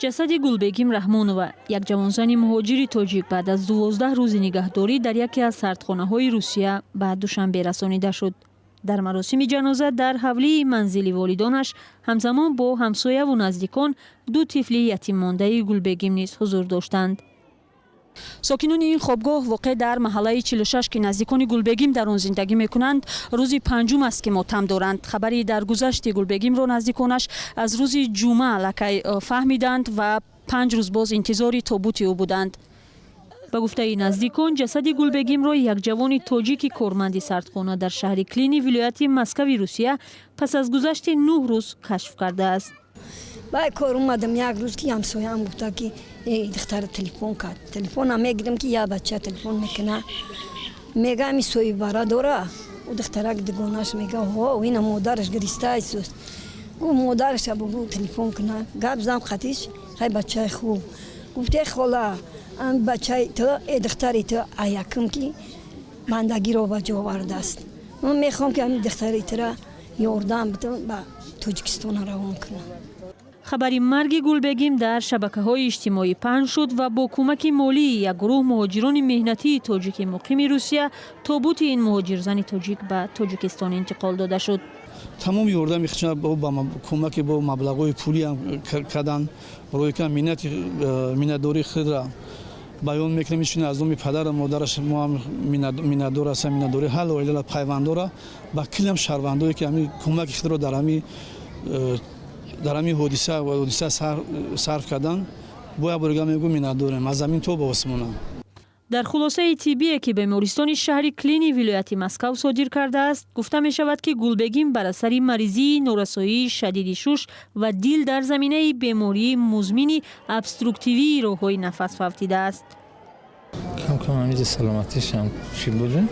Ҷасади Гулбегим Раҳмонова, як ҷавонзани муҳоҷири тоҷик, баъд аз 12 рӯзи нигаҳдорӣ дар яке аз сардхонаҳои Русия ба Душанбе расонида шуд. Дар маросими ҷаноза дар ҳавлии манзили волидонаш ҳамзамон бо ҳамсояву наздикон ду тифли ятиммондаи Гулбегим низ ҳузур доштанд. Сокинони ин хобгоҳ, воқеъ дар маҳаллаи 46, ки наздикони Гулбегим дар он зиндагӣ мекунанд, рӯзи панҷум аст, ки мотам доранд. Хабари даргузашти Гулбегимро наздиконаш аз рӯзи ҷумъа аллакай фаҳмиданд ва 5 рӯз боз интизори тобути ӯ буданд. Ба гуфтаи наздикон, ҷасади Гулбегимро як ҷавони тоҷики корманди сардхона дар шаҳри Клини вилояти Москави Русия пас аз гузашти 9 рӯз кашф кардааст. Бай кор омадам як рӯз, ки ҳамсояам гуфта, ки духтара телефон кард. Телефонам мегирам, ки як бача телефон мекуна, мега, ами соҳиббара дора. Ӯ духтарак дугонаш мега, ҳо, ина модараш гиристаисуст. Гуфт, модараша бугу, телефон куна. Гап зам қатиш, хай, бачаи хуб. Гуфте, хола, ами бачаи ту, э духтари ту аякум ки бандагиро ба ҷо овардааст. Ман мехоҳам, ки ами духтари тура ёрдам бидам, ба Тоҷикистона равон кунам. Хабари марги Гулбегим дар шабакаҳои иҷтимоӣ паҳн шуд ва бо кӯмаки молии як гурӯҳ муҳоҷирони меҳнатии тоҷики муқими Русия тобути ин муҳоҷирзани тоҷик ба Тоҷикистон интиқол дода шуд. Тамоми ёрдами ба кӯмаки бо маблағҳои пулиам карданд. Барои ки миннатдории худра баён мекунем, инчунин аз номи падару модараш мо ҳам миннатдор ҳастам. Миннатдории ҳал оилала, пайвандора, ба куллиам шаҳрвандое, ки ҳами кӯмаки худро дар ҳамин ҳодиса сарф кардан, бо як борига мегӯ, миннатдорем аз замин то ба осмона. Дар хулосаи тиббие, ки бемористони шаҳри Клини вилояти Москав содир кардааст, гуфта мешавад, ки Гулбегим бар асари маризии норасоии шадиди шуш ва дил дар заминаи бемории музмини обструктивии роҳҳои нафас фавтидааст. Кам кам ҳамиҷа саломатишам чӣ буде,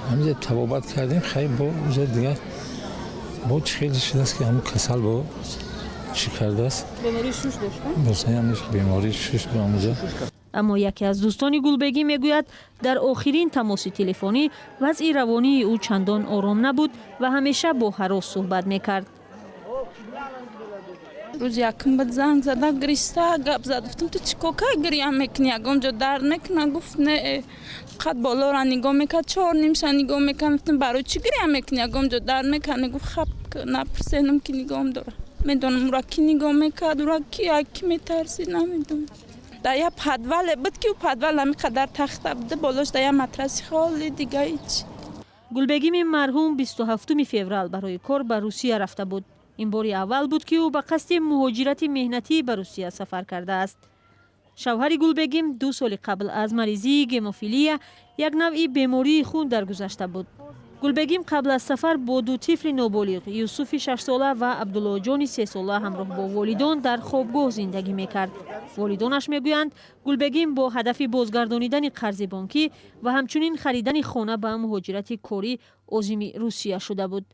ҳамиҷа табобат кардем. Хай, бо уҷа дигар бо чӣ хеле шудааст, ки ҳамн касал бо чӣ кардааст. Бемории шуш ҳамуҷа. Аммо яке аз дӯстони Гулбегӣ мегӯяд, дар охирин тамоси телефонӣ вазъи равонии ӯ чандон ором набуд ва ҳамеша бо ҳарос суҳбат мекард. Рӯзи якум бад занг зада, гириста гап зад. Гуфтам, ту чӣ кока гиря мекунӣ, ягон ҷо дард мекуна? Гуфт, не, фақат болоро нигоҳ мекард, чор нимша нигоҳ мекард. Гуфтам, барои чӣ гиря мекунӣ, ягон ҷо дард мекард? Гуфт, хап, напурсенам, ки нигоҳам дора. Медонам, ура кӣ нигоҳ мекард, ура ки ки метарсид, намедонам. Дар як подвале буд, ки ӯ подвал ҳами қадар тахта буда, болош дар як матраси холи, дига ҳеч. Гулбегими марҳум 27 феврал барои кор ба Русия рафта буд. Ин бори аввал буд, ки ӯ ба қасди муҳоҷирати меҳнатӣ ба Русия сафар кардааст. Шавҳари Гулбегим 2 соли қабл аз маризии гемофилия, як навъи бемории хун, даргузашта буд. Гулбегим қабл аз сафар бо ду тифли ноболиғ, Юсуфи 6сола ва Абдуллоҷони 3сола, ҳамроҳ бо волидон дар хобгоҳ зиндагӣ мекард. Волидонаш мегӯянд, Гулбегим бо ҳадафи бозгардонидани қарзи бонкӣ ва ҳамчунин харидани хона ба муҳоҷирати корӣ озими Русия шуда буд.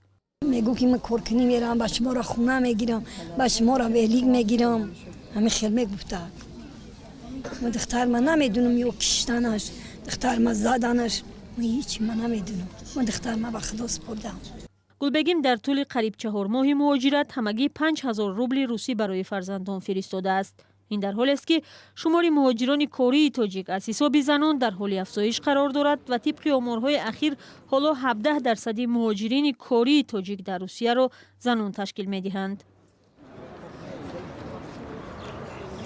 Мегӯ, ки ман коркунӣ меравам, ба шуморо хона мегирам, ба шуморо велик мегирам. Ҳамин хел мегуфта. Духтар ман намедунам, ё киштанаш, духтар ма заданаш, ҳеч ман намедунам. Ман духтар ма ба Худо супурдам. Гулбегим дар тӯли қариб 4 моҳи муҳоҷират ҳамагӣ 5000 рубли русӣ барои фарзандон фиристодааст. Ин дар ҳолест, ки шумори муҳоҷирони кории тоҷик аз ҳисоби занон дар ҳоли афзоиш қарор дорад ва тибқи оморҳои ахир ҳоло 17 дарсади муҳоҷирини кории тоҷик дар Русияро занон ташкил медиҳанд.